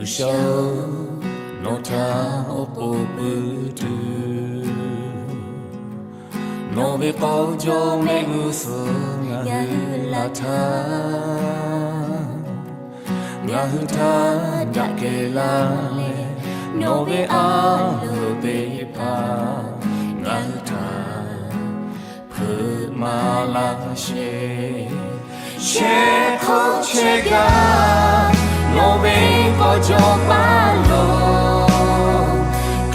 G'uiˬsha-oˬ, nawˬ htaꞈ awˬ pon puiˉ tuˬ, nawˬ ve k'aw jawˇ mehˆ g'uˇ suhˍ ngaˬ hui laˬ htaˇ, ngaˬ hui htaꞈ daꞈ kehˬ laˇ leh, nawˬ ve a loˍ teˇ hpaˍ ngaˬ hui htaꞈ hpeuꞈ maˍ laˇ sheˍ. Shehˍ hk'oˆ shehˍ gaˬ nawˬ ve k'aw jawˇ paˇ lo,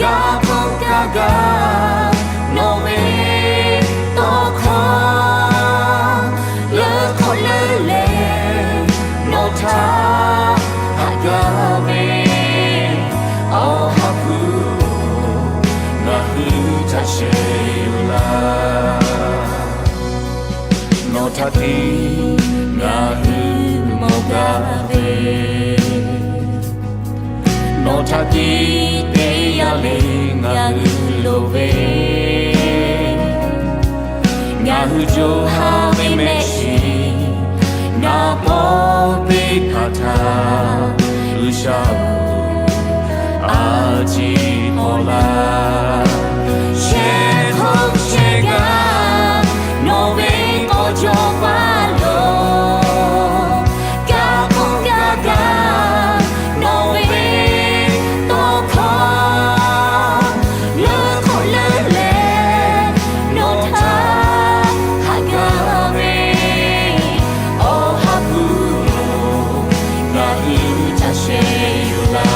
kaˇ hk'oˆ kaˇ gaˬ nawˬ ve tawˇ hkawˇ, leuˉ hk'oˆ leuˉ leh nawˬ htaꞈ haꞈ gaˇ ve Awˬ ha hpu-oˬ, ngaˬ hui htaꞈ sheh yuˬ laˇ. Nawˬ htaꞈ tiˉ ngaˬ hui mawˬ gaˇ ve, nawˬ htaꞈ tiˉ teˇ yanˇ le ngaˬ hui loˍ ve, ngaˬ hui co ha ve mehˆ shiˍ naˍ paw teˇ hpaˍ htaꞈ G'uiˬsha-oˬ, a ciˉ k'awꞈ laˇ. Shehˍ hk'oˆ shehˍ gaˬ nawˬ ve k'aw jawˇ paˇ lo, kaˇ hk'oˆ kaˇ gaˬ nawˬ ve tawˇ hkawˇ, leuˉ hk'oˆ leuˉ leh nawˬ htaꞈ haꞈ gaˇ ve Awˬ ha hpu-oˬ, ngaˬ hui htaꞈ sheh yuˬ laˇ.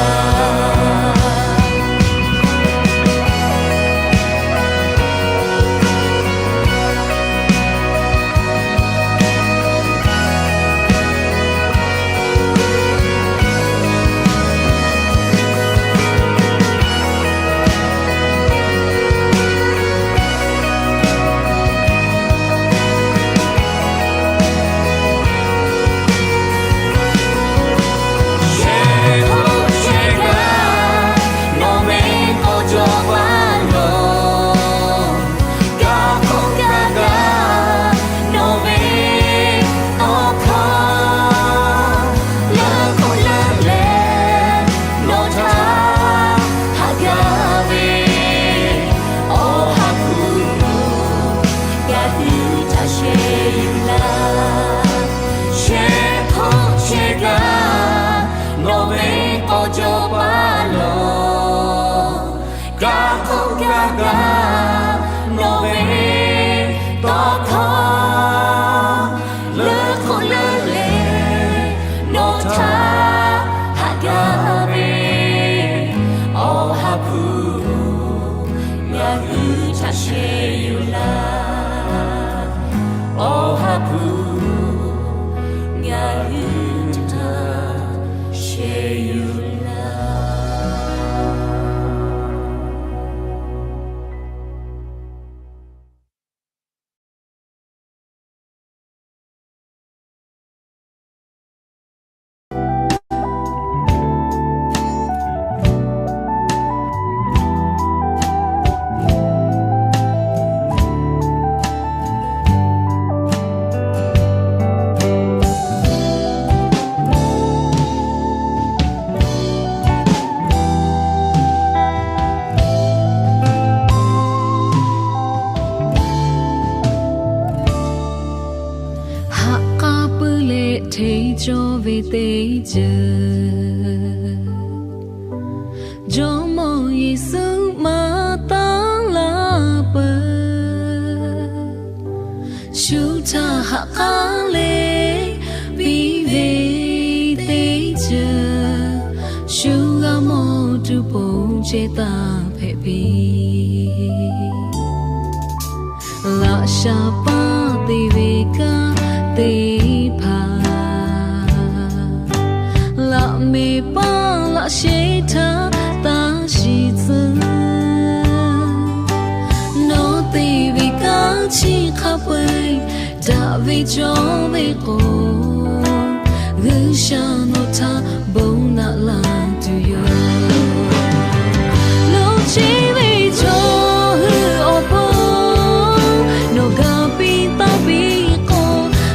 Shehˍ hk'oˆ shehˍ gaˬ nawˬ ve k'aw jawˇ paˇ lo, kaˇ hk'oˆ kaˇ gaˬ nawˬ ve tawˇ hkawˇ, leuˉ hk'oˆ leuˉ leh nawˬ htaꞈ haꞈ gaˇ ve Awˬ ha hpu-oˬ, ngaˬ hui htaꞈ sheh yuˬ laˇ. Shehˍ hk'oˆ shehˍ gaˬ nawˬ ve k'aw jawˇ paˇ lo, kaˇ hk'oˆ kaˇ gaˬ nawˬ ve tawˇ hkawˇ, leuˉ hk'oˆ leuˉ leh nawˬ htaꞈ haꞈ gaˇ ve Awˬ ha hpu-oˬ, ngaˬ hui htaꞈ sheh yuˬ laˇ. Awˬ ha hpu-oˬ, ngaˬ hui htaꞈ sheh yuˬ laˇ. Haꞈ k'a puiˉ leh hteˇ cawˇ ve teˇ ceuˬ, Jawˇmawˇ Yeˍsuˆ maˇ taˉ laˇ peuˬ. Shu htaˇ haꞈ k'a leh piˇ ve teˇ ceuˬ, shu g'a mawˬ tuˬ pon ceh taˇ hpehꞈ piˇ. Laꞈ sha paˇ te ve kanˉ teˇ hpaˍ, laꞈ mehˍ paˇ laꞈ sheh htaˇ taˇ shiˍ tcuh. Nawˬ te ve kanˉ chi hk'a peu-eˬ daꞈ ve cawˇ ve k'o, G'uiˬsha nawˬ htaꞈ bon naꞈ la tuˬ yoˬ. Lo cheˇ ve chaw hui awˬ pon nawˬ ga piˇ taˍ piˇ k'o,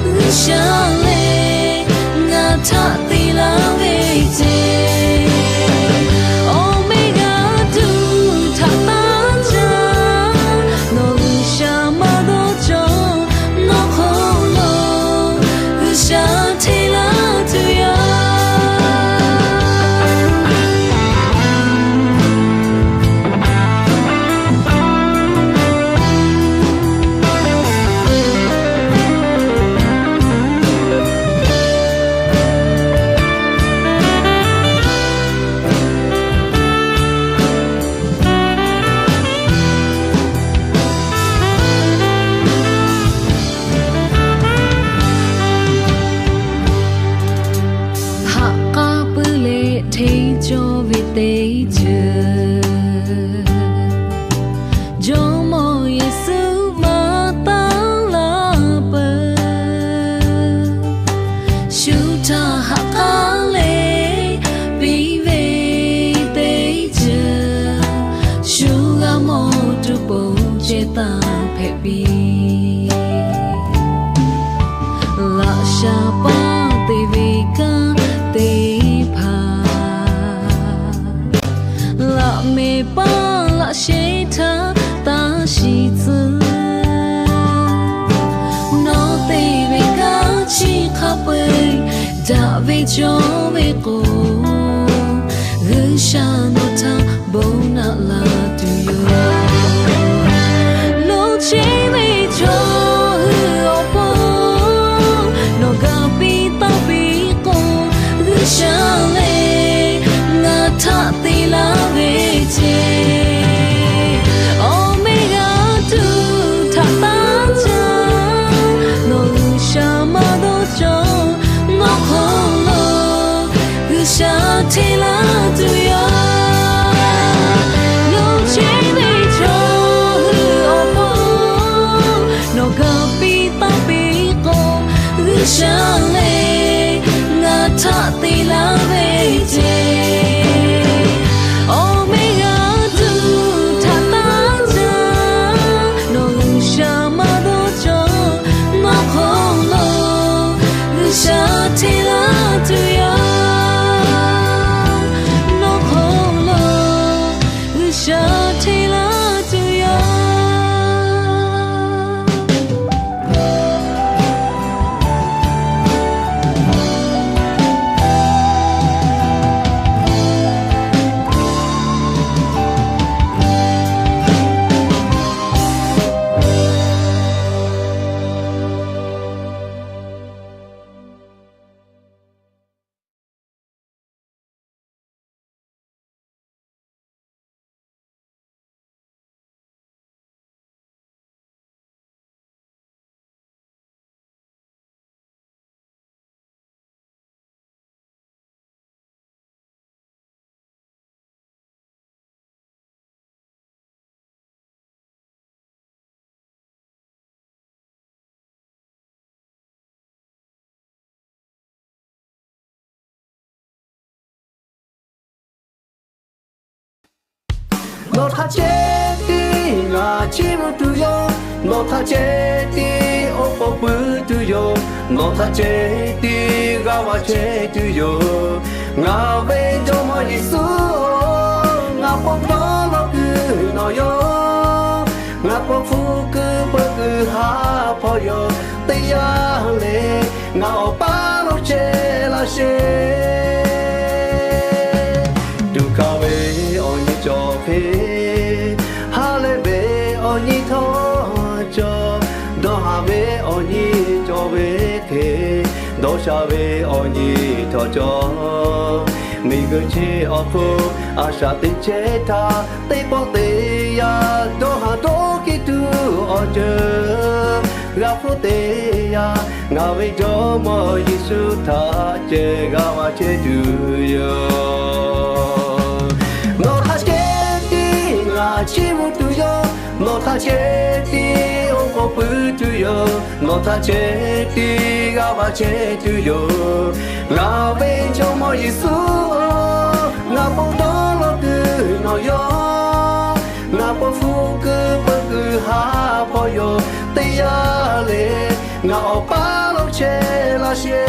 G'uiˬsha lehˬ ngaˬ htaꞈ te laˇ ve ceˇ. chehˇ taˇ hpehꞈ piˇ. Laꞈ sha paˇ te ve kanˉ teˇ hpaˍ, laꞈ mehˍ paˇ laꞈ shehˍ htaˇ taˇ shiˍ tcuh. Nawˬ te ve kanˉ chi hk'a peu-eˬ daꞈ ve cawˬ ve k'o, G'uiˬsha nawˬ htaꞈ bon naꞈ la tuˬ yoˬ. Lo cheˇ ve chaw hui awˬ pon nawˬ ga piˇ taˍ piˇ k'o, G'uiˬsha lehˬ ngaˬ htaꞈ te laˇ ve ceˇ. Awˬ meh g'a tuˬ htaꞈ taˇ caˇ, nawˬ G'uiˬsha maˇ dawˇ cawˬ. Nawˬ hk'aw lo G'uiˬsha hteˇ laˇ tuˬ yoˬ. Lo cheˇ ve chaw hui awˬ pon nawˬ ga piˇ taˍ piˇ k'o, G'uiˬsha lehˬ ngaˬ htaꞈ te laˇ ve ceˇ. Awˬ meh g'a tuˬ htaꞈ taˇ caˇ, nawˬ G'uiˬsha maˇ dawˇ cawˬ. Nawˬ hk'aw lo G'uiˬsha hteˇ laˇ tuˬ yoˬ. Nawˬ hk'aw lo G'uiˬsha hteˇ laˇ tuˬ yoˬ. Nawˬ htaꞈ ceh tiˉ ngaˬ chiˇ mvuh tuˬ yoˬ. Nawˬ htaꞈ ceh tiˉ oˉ k'oˍ pui tuˬ yoˬ. Nawˬ htaꞈ ceh tiˉ g'a va chehˇ tuˬ yoˬ. Ngaˬ ve Jawˇmawˇ Yeˍsuˆ-oˬ, ngaˬ pon dawˇ law kuiˬ nawˬ yoˬ. Ngaˬ pon hpu kuiˬ peuˬ kuiˬ haˉ hpawˇ yoˬ. Teˇ yanˇ lehˬ ngaˬ awˬ paˇ lo chehˇ laˇ sheˍ. Tuꞈ kaˍ ve awˬ nyi cawˬ hk'e, ha lehˬ ve awˬ nyi htawˇ cawˬ, dawˇ haˍ ve awˬ nyi cawˬ ve hk'e, dawˇ sha ve awˬ nyi htawˇ cawˬ. Miˬguiˬ chi awˬ hk'oˆ a shaꞈ teꞈ chehˇ htaˇ, teˇ pawˆ teˇ yanˇ dawˇ haˍ dawˇ hkiˇ tuˬ awˬ ceuˬ g'a hpuˇ teˇ yanˇ, ngaˬ ve Jawˇmawˇ Yeˍsuˆ htaꞈ ceh g'a va chehˇ tuˬ yoˬ. Nawˬ htaꞈ ceh tiˉ ngaˬ chiˇ mvuh tuˬ yoˬ. Nawˬ htaꞈ ceh tiˉ oˉ k'oˍ pui tuˬ yoˬ. Nawˬ htaꞈ ceh tiˉ g'a va chehˇ tuˬ yoˬ. Ngaˬ ve Jawˇmawˇ Yeˍsuˆ-oˬ, ngaˬ pon dawˇ law kuiˬ nawˬ yoˬ. Ngaˬ pon hpu kuiˬ peuˬ kuiˬ haˉ hpawˇ yoˬ. Teˇ yanˇ lehˬ ngaˬ awˬ paˇ lo chehˇ laˇ sheˍ.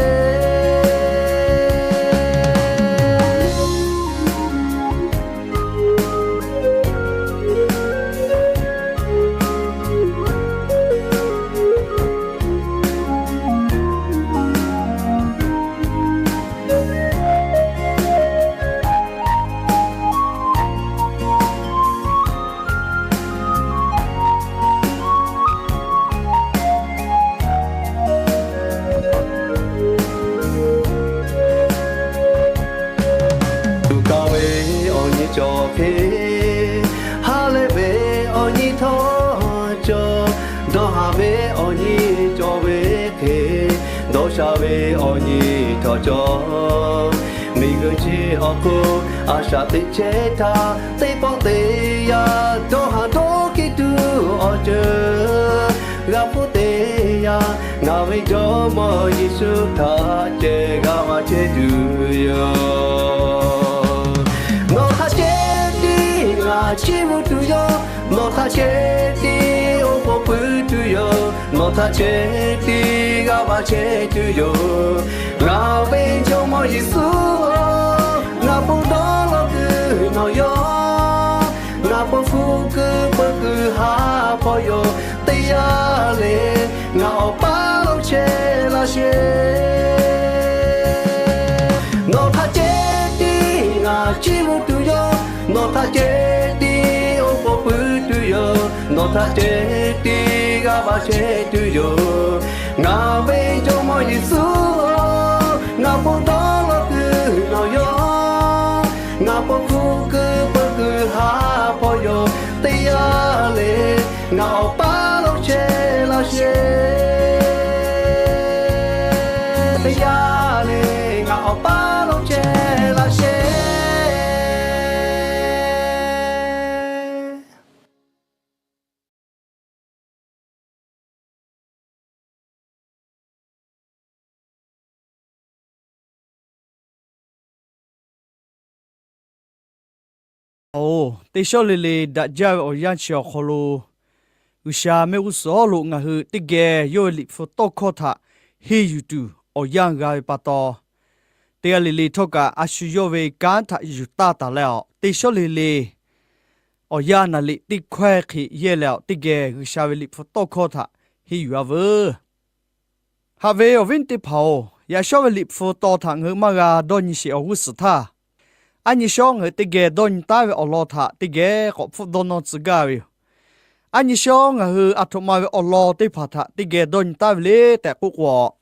Tuꞈ kaˍ ve awˬ nyi cawˬ hk'e, ha lehˬ ve awˬ nyi htawˇ cawˬ, dawˇ haˍ ve awˬ nyi cawˬ ve hk'e, dawˇ sha ve awˬ nyi htawˇ cawˬ. Miˬguiˬ chi awˬ hk'oˆ a shaꞈ teꞈ chehˇ htaˇ, teˇ pawˆ teˇ yanˇ dawˇ haˍ dawˇ hkiˇ tuˬ awˬ ceuˬ g'a hpuˇ teˇ yanˇ, ngaˬ ve Jawˇmawˇ Yeˍsuˆ htaꞈ ceh g'a va chehˇ tuˬ yoˬ. Nawˬ htaꞈ ceh tiˉ ngaˬ chiˇ mvuh tuˬ yoˬ. Nawˬ htaꞈ ceh tiˉ Htaꞈ ceh tiˉ g'a va chehˇ tuˬ yoˬ. Ngaˬ ve Jawˇmawˇ Yeˍsuˆ-oˬ, ngaˬ po dawˇ law kuiˬ nawˬ yawˇ. Ngaˬ po hpu kuiˬ peuˬ kuiˬ ha hpawˇ yoˬ. Teˇ yanˇ le ngaˬ awˬ paˇ lo chehˇ laˇ sheˍ. Nawˬ htaꞈ ceh tiˉ ngaˬ chiˇ mvuh tuˬ yoˬ. Nawˬ htaꞈ ceh tiˉ oˇ k'oˍ pui tuˬ yoˬ. Nawˬ htaꞈ ceh tiˉ g'a va chehˇ tuˬ yoˬ. Ngaˬ ve Jawˇmawˇ Yeˍsuˆ-oˬ, ngaˬ po dawˇ law kuiˬ nawˬ yawˇ. Ngaˬ po hpu kuiˬ peuˬ kuiˬ ha hpawˇ yoˬ. Teˇ yanˇ le ngaˬ awˬ paˇ lo chehˇ laˇ sheˍ. Teˇ yanˇ le ngaˬ awˬ paˇ lo chehˇ laˇ sheˍ. Oˬ, teˇ shawˉ le le daꞈ jaˇ ve awˬ yanˇ chi awˬ hk'aw lo, G'uiˬsha mehˆ g'uˇ suhˍ lo ngaˬ hui teˇ geh yawˇ ve Liꞈ hpu tawˇ hkawˇ htaꞈ henˇ yuˬ tuˬ awˬ yanˇ g'a ve pa taw, teˇ g'aˇ le le htawˇ kaꞈ a shu yawˇ ve kanˉ htaꞈ yuˬ taˇ taˍ leh, teˇ shawˉ le le awˬ yanˇ naˍ liꞈ teˇ hkawehˇ hk'e yehˇ leh, teˇ geh G'uiˬsha ve Liꞈ hpu tawˇ hkawˇ htaꞈ henˇ yuˬ-a veuˬ. Haꞈ ve awˬ viˉ teˇ hpaˍ-oˬ, yaꞈ shawˉ ve Liꞈ hpu taw htaꞈ ngaˬ hui maˇ g'a dawˇ nyi sheˍ awˬ g'uˇ suhˍ htaˇ, a nyi shawˉ ngaˬ hui teˇ geh dawˇ nyi taˉ ve awˬ lawn htaꞈ teˇ geh k'awꞈ hpfuhˆ dawˇ nawˇ tcuh gaˇ ve yoˬ. A nyi shawˉ ngaˬ hui a htoꞈ ma ve awˬ lawn teˇ hpaˍ htaꞈ teˇ geh dawˇ nyi taˉ ve le tehꞈ k'oˆ k'o,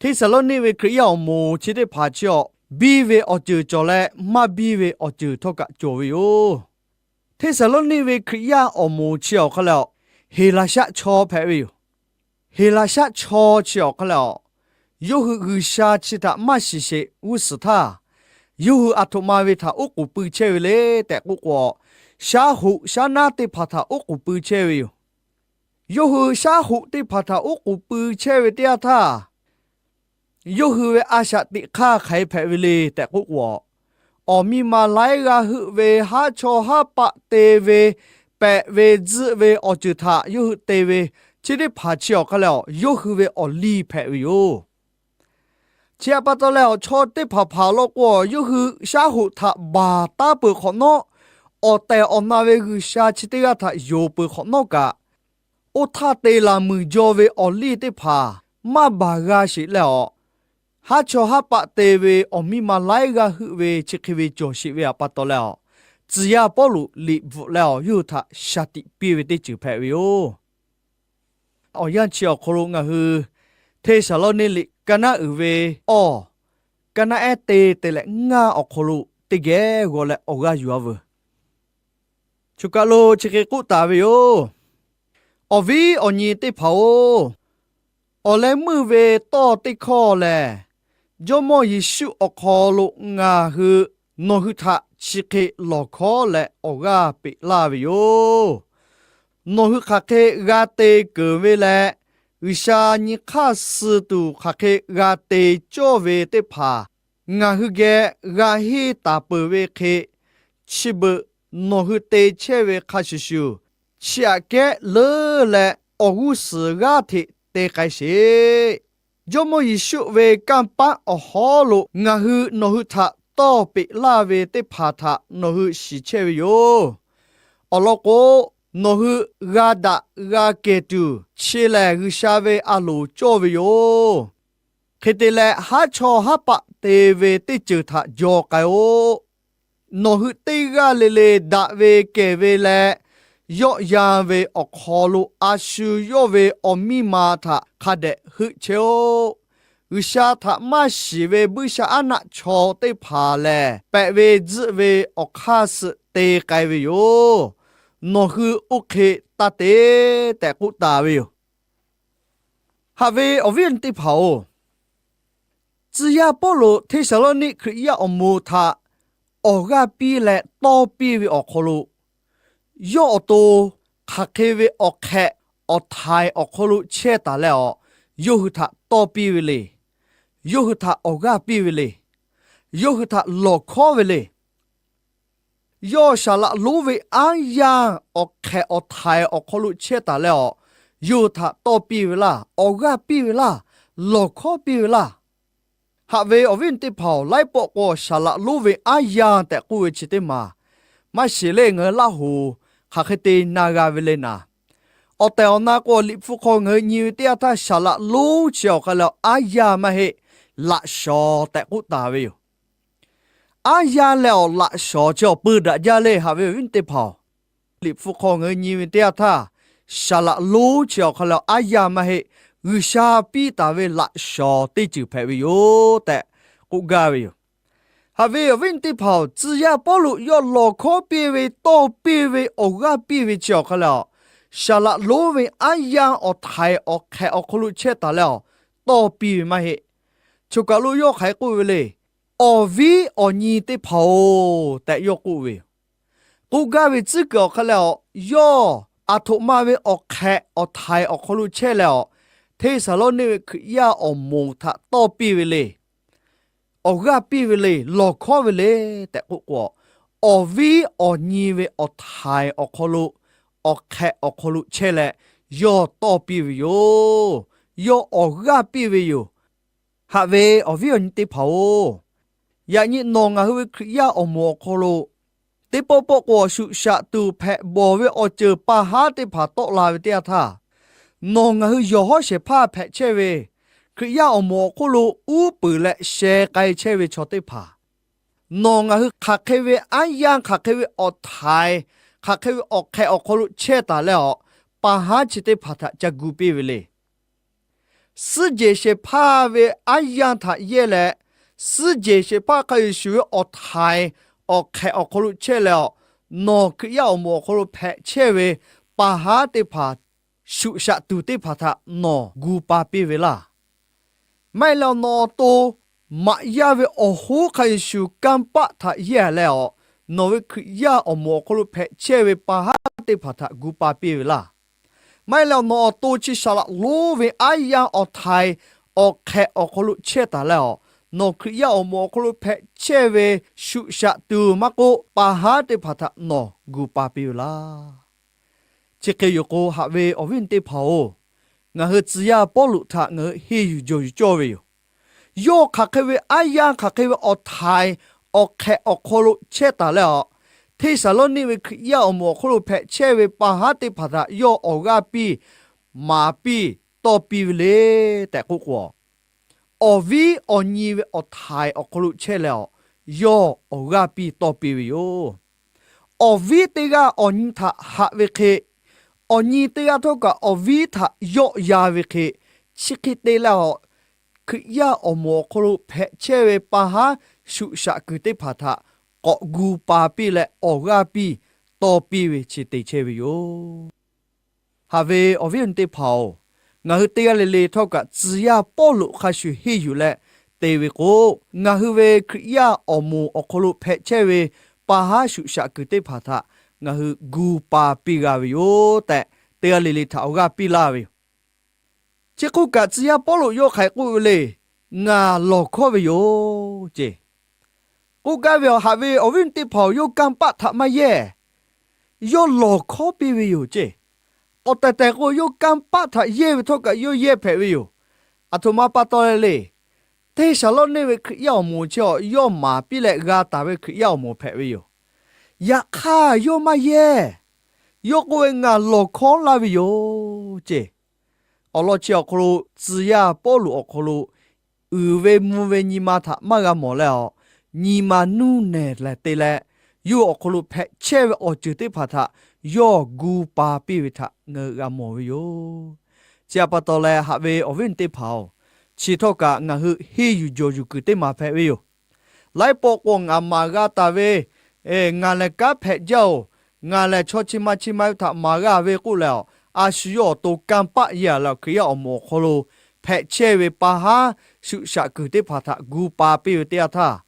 Hteˇsaˍlawˇniˆ ve Hkriꞈ yaˇ awˬ moˍ chi teˇ hpaˍ chi awˬ biˇ ve awˬ ceuˬ cawˬ leh, maˇ biˇ ve awˬ ceuˬ htawˇ kaꞈ cawˬ ve yoˬ. Hteˇsaˍlawˇniˆ ve Hkriꞈ yaˇ awˬ moˍ chi awˬ hk'aˇ lehˬ, Heˍlaˍsaˆ chaw hpehꞈ ve yoˬ. Heˍlaˍsaˆ chaw chi awˬ hk'aˇ lehˬ, yawˇ hui G'uiˬsha chi htaꞈ maˇ shiˍ sheˍ g'uˇ suhˍ htaˇ, yawˇ hui a htoꞈ ma ve htaꞈ oˉ k'oˍ pui chehˇ ve le tehꞈ k'oˆ k'o, shaˉ hoꞈ shaˉ naˉ teˇ hpaˍ htaꞈ oˉ k'oˍ pui chehˇ ve yoˬ. Yawˇ hui shaˉ hoꞈ teˇ hpaˍ htaꞈ oˉ k'oˍ pui chehˇ ve teˇ yanˇ htaˇ, yawˇ hui ve a shaꞈ teꞈ hk'aˇ hk'aˬ hk'e hpehꞈ ve le tehꞈ k'oˆ k'o, awˬ miˇ ma laiˉ g'aˇ heuˆ ve, haˉ chawˇ haˉ paˆ te ve, pehꞈ ve tzuhˆ ve awˬ ceuˬ htaꞈ yawˇ hui te ve, chi teˇ hpaˍ chi awˬ hk'aˇ lehˬ, yawˇ hui ve awˬ liˇ hpehꞈ ve yoˬ. Chi htaꞈ pa taw leh, chaw teˇ hpaˍ hpaˍ law k'o, yawˇ hui shaˉ hoꞈ htaꞈ baˬ taˉ peuˬ hk'awꞈ nawˉ, awˬ tehˬ awˬ na ve G'uiˬsha chi teˇ g'aˇ htaꞈ yonˍ peuˬ hk'awꞈ nawˉ kaꞈ, oˇ htaˇ te laˬ muiˬ jaw ve awˬ liˇ teˇ hpaˍ maˇ baˬ g'a sheˍ leh, awˬ haˉ chawˇ haˉ paˆ te ve awˬ miˇ ma laiˉ g'aˇ heuˆ ve chi hk'e ve cawˬ sheˍ ve htaꞈ pa taw leh, awˬ tcuh yaˇ Pawˇluꞈ liꞈ bvuhꞈ leh awˬ yawˇ hui htaꞈ shaˍ tiꞈ piˇ ve teˇ ceuˬ hpehꞈ ve yoˬ. Awˬ yanˇ chi awˬ hk'aw lo ngaˬ hui Hteˇsaˍlawˇniˆ liꞈ ka naˉ uiˍ ve awˬ, ka naˉ ehˉ te te leh ngaˇ awˬ hk'aw lo teˇ geh g'aw leh awˬ g'aˇ yuˬ-a veuˬ. Choˬ kaˬ lo chi hk'e k'oˆ taˍ ve yoˬ. Awˬ viˉ awˬ nyi teˇ hpaˍ-oˬ, awˬ leh meuˇ ve tawˇ teˇ hkawˇ lehˬ, Jawˇmawˇ Yeˍsuˆ awˬ hk'aw lo ngaˬ hui nawˬ hui htaꞈ chi hk'e lawˬ hkawˉ leh awˬ g'aˇ peꞈ laˇ ve yoˬ. Nawˬ hui hk'aˬ hk'e g'a te keunˍ ve leh, G'uiˬsha nyi hk'aˇ suh tuˬ hk'aˬ hk'e g'a te cawˇ ve teˇ hpaˍ ngaˬ hui geh g'a henˇ taˍ peuˬ ve hk'e, chi beuꞈ nawˬ hui te chehˇ ve hk'a shuˍ shuˍ, chi aꞈ kehˉ leuˉ leh awˬ g'uˇ suhˍ g'aˇ hteꞈ te k'ai sheˍ. Jawˇmawˇ Yeˍsuˆ ve kanˇ paˆ awˬ hawˉ lo ngaˬ hui nawˬ hui htaꞈ tawˇ peꞈ laˇ ve teˇ hpaˍ htaꞈ nawˬ hui shiˍ chehˇ ve yoˬ. Awˬ lawn k'o, nawˬ hui g'a daꞈ g'a kehˬ tuˬ chi lehˬ G'uiˬsha ve a loˍ cawˇ ve yoˬ. Hk'e te leh, haˉ chawˇ haˉ paˆ te ve teˇ ceuˬ htaꞈ jaw k'ai-o. Nawˬ hui teˇ g'aˇ le le daꞈ ve kehˬ ve leh, yawˆ yan ve awˬ hk'aw lo a shu yawˇ ve awˬ miˇ ma htaꞈ hk'a dehꞈ heuˆ chehˇ-oˆ. G'uiˬsha htaꞈ maˇ shiˍ ve buiˇshaˆaˉnaˆ chaw teˇ hpaˍ lehˬ, pehꞈ ve tzuhˆ ve awˬ hk'aˇ suh te k'ai ve yoˬ. Nawˬ hui oˇ hk'e taˇ te tehꞈ k'oˆ taˍ ve yoˬ. Haꞈ ve awˬ viˉ awˬ nyi teˇ hpaˍ-oˬ, tcuh yaˇ Pawˇluꞈ Hteˇsaˍlawˇniˆ Hkriꞈ yaˇ awˬ moˍ htaꞈ awˬ g'aˇ piˇ leh tawˇ piˇ ve awˬ hk'aw lo, yawˇ awˬ to hk'aˬ hk'e ve awˬ hk'ehꞈ awˬ htaiˍ awˬ hk'aw lo chehˇ taˍ leh, awˬ yawˇ hui htaꞈ tawˇ piˇ ve le. Yawˇ hui htaꞈ awˬ g'aˇ piˇ ve le. Yawˇ hui htaꞈ lawˬ hkawˉ ve le. Yawˇ saˍ laꞈ lonˉ ve aˉ yanˇ awˬ hk'ehꞈ awˬ htaiˍ awˬ hk'aw lo chehˇ taˍ leh, awˬ yawˇ hui htaꞈ tawˇ piˇ ve laˇ, awˬ g'aˇ piˇ ve laˇ, lawˬ hkawˉ piˇ ve laˇ. Haꞈ ve awˬ viˉ awˬ nyi teˇ hpaˍ-oˬ, laiˉ pawˆ k'o shaˍ laꞈ lonˉ ve aˉ yanˇ tehꞈ k'oˆ ve chi teˇ maˬ maˇ shiˍ le. Ngaˬ hui Laˇ hoˍ hk'aˬ hk'e te na g'a ve le naˍ, awˬ tehˬ awˬ na k'o, Liꞈ hpu hk'aw ngaˬ hui nyi ve teˇ yanˇ htaˇ, shaˍ laꞈ lonˉ chi awˬ hk'aˇ leh aˉ yanˇ maˇ heˆ, laꞈ shawnˍ tehꞈ k'oˆ taˍ ve yoˬ. Aˉ yanˇ leh awˬ laꞈ shawnˍ chi awˬ peu daꞈ jaˇ le. Haꞈ ve awˬ viˉ awˬ nyi teˇ hpaˍ-oˬ, Liꞈ hpu hk'aw ngaˬ hui nyi ve teˇ yanˇ htaˇ, shaˍ laꞈ lonˉ chi awˬ hk'aˇ leh aˉ yanˇ maˇ heˆ, G'uiˬsha piˇ taˍ ve laꞈ shawnˍ teˇ ceuˬ hpehꞈ ve yoˬ tehꞈ k'oˆ gaˇ ve yoˬ. Haꞈ ve awˬ viˉ awˬ nyi teˇ hpaˍ-oˬ, tcuh yaˇ Pawˇluꞈ yawˇ lawˬ hkawˉ piˇ ve, tawˇ piˇ ve, awˬ g'aˇ piˇ ve chi awˬ hk'aˇ leh, shaˍ laꞈ lonˉ ve aˉ yanˇ awˬ htaiˍ awˬ hk'ehꞈ awˬ hk'aw lo chehˇ taˍ leh, tawˇ piˇ ve maˇ heˆ. Choˬ kaˬ lo yawˇ hk'aˬ hk'e k'oˆ ve le. Awˬ viˉ awˬ nyi teˇ hpaˍ-oˬ tehꞈ yawˇ k'oˆ ve yoˬ. K'oˆ gaˇ ve tcuhˉ kuiˬ awˬ hk'aˇ leh, yawˇ aˬ htoꞈ ma ve awˬ hk'ehꞈ awˬ htaiˍ awˬ hk'aw lo chehˇ leh, Hteˇsaˍlawˇniˆ ve Hkriꞈ yaˇ awˬ moˍ htaꞈ tawˇ piˇ ve le, awˬ g'aˇ piˇ ve le, lawˬ hkawˉ ve le tehꞈ k'oˆ k'o, awˬ viˉ awˬ nyi ve awˬ htaiˍ awˬ hk'aw lo, awˬ hk'ehꞈ awˬ hk'aw lo chehˇ leh, yawˇ tawˇ piˇ ve yoˬ. Yawˇ awˬ g'aˇ piˇ ve yoˬ. Haꞈ ve awˬ viˉ awˬ nyi teˇ hpaˍ-oˬ, yaꞈ nyi nawˬ ngaˬ hui ve Hkriꞈ yaˇ awˬ moˍ awˬ hk'aw lo, teˇ pawˆ pawˆ k'o shuꞈ shaꞈ tuˬ hpehꞈ bawˬ ve awˬ ceuˬ pa haˉ teˇ hpaˍ tawˆ la ve teˇ yanˇ htaˇ, nawˬ ngaˬ hui yawˬ hawˉ shehˍ hpaˇ hpehꞈ chehˇ ve, Hkriꞈ yaˇ awˬ moˍ awˬ hk'oˆ lo uˉ peunˍ leh sheh k'ai chehˇ ve chaw teˇ hpaˍ, nawˬ ngaˬ hui hk'aˬ hk'e ve aˉ yanˇ, hk'aˬ hk'e ve awˬ htaiˍ, hk'aˬ hk'e ve awˬ hk'ehꞈ awˬ hk'aw lo chehˇ taˍ leh, pa haˉ chi teˇ hpaˍ htaꞈ ca gu piˇ ve le. Suhˉ jehˬ shehˍ hpaˇ ve aˉ yanˇ htaꞈ yehˇ leh, suhˉ jehˬ shehˍ hpaˇ Hkriꞈ Yeˍsuˆ ve awˬ htaiˍ awˬ hk'ehꞈ awˬ hk'aw lo chehˇ leh, nawˬ Hkriꞈ yaˇ awˬ moˍ awˬ hk'aw lo hpehꞈ chehˇ ve pa haˉ teˇ hpaˍ shuꞈ shaꞈ tuˬ teˇ hpaˍ htaꞈ nawˬ gu pa piˇ ve laˇ. Maˇ heˆ leh, nawˬ awˬ to maꞈ yaˇ ve awˬ hoˉ Hkriꞈ Yeˍsuˆ kanˇ paˆ htaꞈ yehˇ leh, nawˬ ve Hkriꞈ yaˇ awˬ moˍ awˬ hk'aw lo hpehꞈ chehˇ ve pa haˉ teˇ hpaˍ htaꞈ gu pa piˇ ve laˇ. Maˇ heˆ leh, nawˬ awˬ to chi shaˍ laꞈ lonˉ ve aˉ yanˇ awˬ htaiˍ awˬ hk'ehꞈ awˬ hk'aw lo chehˇ taˍ leh, nawˬ Hkriꞈ yaˇ awˬ moˍ awˬ hk'aw lo hpehꞈ chehˇ ve shuꞈ shaꞈ tuˬ maˇ k'oˆ, pa haˉ teˇ hpaˍ htaꞈ nawˬ gu pa piˇ ve laˇ. Chi hk'e yoˬ k'o, haꞈ ve awˬ viˉ teˇ hpaˍ-oˬ, ngaˬ hui tcuh yaˇ Pawˇluꞈ htaꞈ ngaˬ hui henˇ yuˬ jawˬ yuˬ cawˇ ve yoˬ. Yawˇ hk'aˬ hk'e ve aˉ yanˇ, hk'aˬ hk'e ve awˬ htaiˍ awˬ hk'ehꞈ awˬ hk'aw lo chehˇ taˍ leh, Hteˇsaˍlawˇniˆ ve Hkriꞈ yaˇ awˬ moˍ awˬ hk'oˆ lo hpehꞈ chehˇ ve pa haˉ teˇ hpaˍ htaꞈ yawˇ awˬ g'aˇ piˇ, maˍ piˇ, tawˇ piˇ ve le tehꞈ k'oˆ k'o, awˬ viˉ awˬ nyi ve awˬ htaiˍ awˬ hk'aw lo chehˇ leh, yawˇ awˬ g'aˇ piˇ tawˇ piˇ ve yoˬ. Awˬ viˉ teˇ g'aˇ awˬ nyi htaꞈ haꞈ ve hk'e, awˬ nyi teˇ g'aˇ htawˇ kaꞈ awˬ viˉ htaꞈ yawˆ yan ve hk'e, chi hk'e te leh, Hkriꞈ yaˇ awˬ moˍ awˬ hk'aw lo hpehꞈ chehˇ ve pa haˉ shuꞈ shaꞈ kuiˬ teˇ hpaˍ htaꞈ k'awꞈ gu pa piˇ leh awˬ g'aˇ piˇ tawˇ piˇ ve chi te chehˇ ve yoˬ. Haꞈ ve awˬ viˉ awˬ nyi teˇ hpaˍ-oˬ, ngaˬ hui teˇ g'aˇ le le htawˇ kaꞈ tcuh yaˇ Pawˇluꞈ hk'a shuˍ henˇ yuˬ leh te ve k'o, ngaˬ hui ve Hkriꞈ yaˇ awˬ moˍ awˬ hk'aw lo hpehꞈ chehˇ ve pa haˉ shuꞈ shaꞈ kuiˬ teˇ hpaˍ htaꞈ ngaˬ hui gu pa piˇ g'a ve yoˬ tehꞈ, teˇ g'aˇ le le htaꞈ awˬ g'aˇ piˇ laˇ ve yoˬ. Chi k'oˆ kaꞈ, tcuh yaˇ Pawˇluꞈ yawˇ hk'aˬ hk'e k'oˆ ve le. Ngaˬ lawˬ hkawˉ ve yoˬ ceˇ. K'oˆ gaˇ ve, haꞈ ve awˬ viˉ teˇ hpaˍ-oˬ, yawˇ kanˇ paˆ htaꞈ maˇ yehˇ. Yawˇ lawˬ hkawˉ piˇ ve yoˬ ceˇ. Awˬ tehˬ tehˬ k'o, yawˇ kanˇ paˆ htaꞈ yehˇ ve htawˇ kaꞈ yawˇ yehˇ hpehꞈ ve yoˬ. Aˬ htoꞈ ma pa taw leh le. Hteˇsaˍlawˇniˆ ve Hkriꞈ yaˇ awˬ moˍ chi awˬ yawˇ maˍ piˇ leh g'a taˍ ve Hkriꞈ yaˇ awˬ moˍ hpehꞈ ve yoˬ. Yaꞈ hk'aˇ, yawˇ maˇ yehˇ. Yawˇ k'oˆ ve, ngaˬ lawˬ hkawˉ laˇ ve yoˬ ceˇ. Awˬ lawn chi awˬ hk'aw lo tcuh yaˇ Pawˇluꞈ awˬ hk'aw lo uiˍ ve mvuh ve nyi ma htaꞈ maˇ g'a mawˬ leh, nyi ma nuˇ nehˬ lehˬ te leh, yawˇ awˬ hk'aw lo hpehꞈ chehˇ ve awˬ ceuˬ teˇ hpaˍ htaꞈ yawˇ gu pa piˇ ve htaꞈ ngaˬ hui g'a mawˬ ve yoˬ. Chi htaꞈ pa taw leh, haꞈ ve awˬ viˉ teˇ hpaˍ-oˬ, chi htawˇ kaꞈ ngaˬ hui henˇ yuˬ jawˬ yuˬ kuiˬ teˇ maˬ hpehꞈ ve yoˬ. Laiˉ pawˆ k'o, ngaˬ maˍ g'a taˍ ve, ngaˬ lehˬ kanˉ hpehꞈ jaˇ-oˬ, ngaˬ lehˬ chaw chi ma chi ma ve htaꞈ maˍ g'a ve k'oˆ leh, a shu yawˇ awˬ to kanˇ paˆ yehˬ leh, Hkriꞈ yaˇ awˬ moˍ awˬ hk'aw lo hpehꞈ chehˇ ve pa haˉ shuꞈ shaꞈ kuiˬ teˇ hpaˍ htaꞈ gu pa piˇ ve teˇ yanˇ htaˇ,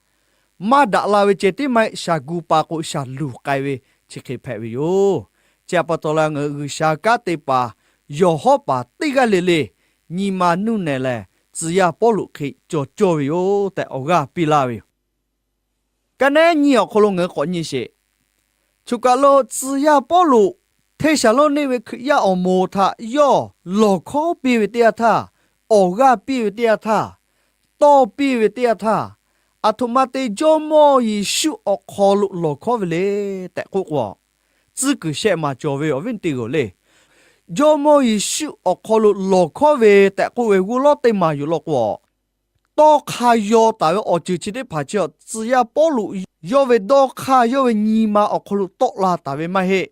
maˇ daꞈ la ve ceh tiˉ maˇ heˆ, shaˍ gu pa k'o shaˍ luˬ k'ai ve chi hk'e hpehꞈ ve yoˬ. Chi htaꞈ pa taw leh, ngaˬ hui G'uiˬsha kanˉ te paˍ yawˬ hawˉ paˍ teˇ g'aˇ le le nyi ma nuˇ nehˬ lehˬ, tcuh yaˇ Pawˇluꞈ hk'e cawˬ cawˇ ve yoˬ tehꞈ awˬ g'aˇ piˇ laˇ ve yoˬ. Ka neˉ nyi awˬ hk'aw lo ngaˬ hui k'awꞈ nyi sheˍ. Choˬ kaˬ lo tcuh yaˇ Pawˇluꞈ Hteˇsaˍlawˇniˆ ve Hkriꞈ yaˇ awˬ moˍ htaꞈ yawˇ lawˬ hkawˉ piˇ ve teˇ yanˇ htaˇ, awˬ g'aˇ piˇ ve teˇ yanˇ htaˇ, tawˇ piˇ ve teˇ yanˇ htaˇ, aˬ htoꞈ ma te Jawˇmawˇ Yeˍsuˆ awˬ hk'aw lo lawˬ hkawˉ ve le tehꞈ k'oˆ k'o, tcuhˉ kuiˬ shehˆ maˬ cawˬ ve awˬ viˉ teˇ g'aˇ le. Jawˇmawˇ Yeˍsuˆ awˬ hk'aw lo lawˬ hkawˉ ve tehꞈ k'oˆ ve g'uˇ lawˉ teˇ maˬ yoˬ law k'o, tawˇ hk'a yaw taˍ ve awˬ ceuˬ chi teˇ hpaˍ chi awˬ tcuh yaˇ Pawˇluꞈ yawˇ ve dawˇ hk'aˇ yawˇ ve nyi ma awˬ hk'aw lo tawˆ la taˍ ve maˇ heˆ.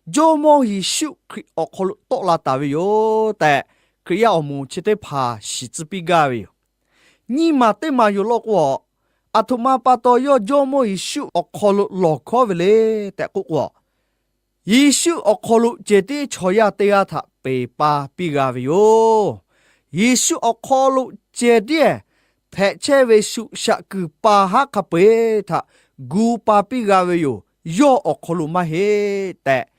Jawˇmawˇ Yeˍsuˆ Hkriꞈ awˬ hk'aw lo tawˆ la taˍ ve yoˬ tehꞈ, Hkriꞈ yaˇ awˬ moˍ chi teˇ hpaˍ shiˍ tcuh piˇ gaˇ ve yoˬ. Nyiˇ maˬ teˇ maˬ yoˬ law k'o, aˬ htoꞈ ma pa taw yawˇ Jawˇmawˇ Yeˍsuˆ awˬ hk'aw lo lawˬ hkawˉ ve le tehꞈ k'oˆ k'o, Yeˍsuˆ awˬ hk'aw lo cehˬ tiˉ chaw yaˇ teˇ g'aˇ htaꞈ peˬ pa piˇ g'a ve yoˬ. Yeˍsuˆ awˬ hk'aw lo cehˬ tiˉ hpehꞈ chehˇ ve shuꞈ shaꞈ kuiˬ pa haˉ hk'a peu-eˬ htaꞈ gu pa piˇ g'a ve yoˬ. Yawˇ awˬ hk'aw lo maˇ heˆ tehꞈ,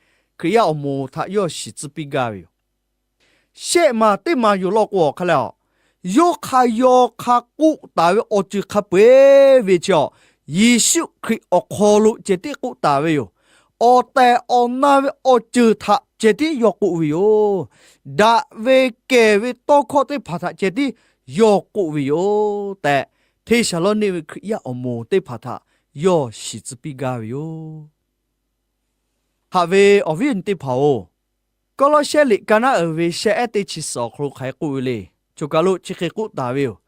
Hkriꞈ yaˇ awˬ moˍ htaꞈ yawˇ shiˍ tcuh piˇ gaˇ ve yoˬ. Shehˆ maˬ teˇ maˬ yoˬ law k'o awˬ hk'a leh, yawˇ hk'a yaw hk'a k'oˆ taˍ ve awˬ ceuˬ hk'a peu-eˬ ve chi awˬ, Yeˍsuˆ Hkriꞈ awˬ hk'aw lo cehˬ tiˉ k'oˆ taˍ ve yoˬ. Awˬ tehˬ awˬ na ve awˬ ceuˬ htaꞈ cehˬ tiˉ yawˇ k'oˆ ve yoˬ. Daꞈ ve kehˬ ve tawˇ hkawˇ teˇ hpaˍ htaꞈ cehˬ tiˉ yawˇ k'oˆ ve yoˬ tehꞈ, Hteˇsaˍlawˇniˆ ve Hkriꞈ yaˇ awˬ moˍ teˇ hpaˍ htaꞈ yawˇ shiˍ tcuh piˇ gaˇ ve yoˬ. Haꞈ ve awˬ viˉ awˬ nyi teˇ hpaˍ-oˬ, Kawˇlawˇsehˇ liꞈ ka naˉ uiˍ ve sheh ehˉ teˇ chi suhˍ awˬ hk'aw lo hk'aˬ hk'e k'oˆ ve le. Choˬ kaˬ lo chi hk'e k'oˆ taˍ ve yoˬ.